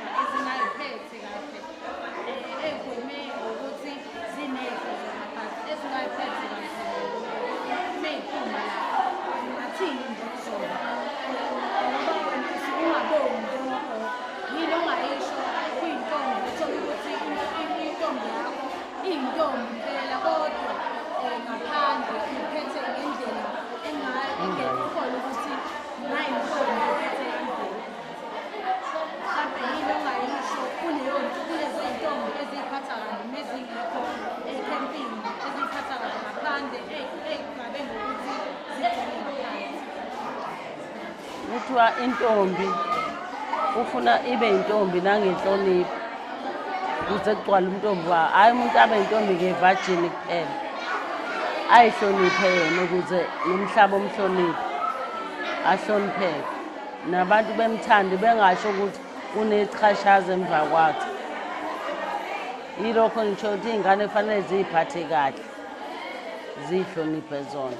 kodwa ezingayiphethe kahle ey'gweme ngokuthi zinezwe zona but ezingayiphethe kahle meyiphuma la ungathini nje kuzona ngoba wena usuke ungaboni njengogogo yini ongayisho kuyintombi uthole ukuthi intombi yakho iyintombi impela kodwa um ngaphandle iphethe ngendlela engekho khona ukuthi ngayintombi ephethe indlela mhlampe yini ongayisho kuleyo kulezo iy'ntombi eziy'phatha kabi nezingekho ekhempini eziy'phatha kabi ngaphandle ey'gabe ngokuthi zigcwele ngaphansi. Kuthiwa intombi ufuna ibe intombi nangenhlonipho kuze kugcwale umntombi wayo, hhayi umuntu abe intombi ngevajini kuphela. Ayihloniphe yena ukuze nomhlaba umhloniphe, ahlonipheke. Nabantu bemthande bengasho ukuthi unechashaza emva kwakhe. Yilokho ngisho ukuthi iy'ngane kufanele ziy'phathe kahle, ziy'hloniphe zona.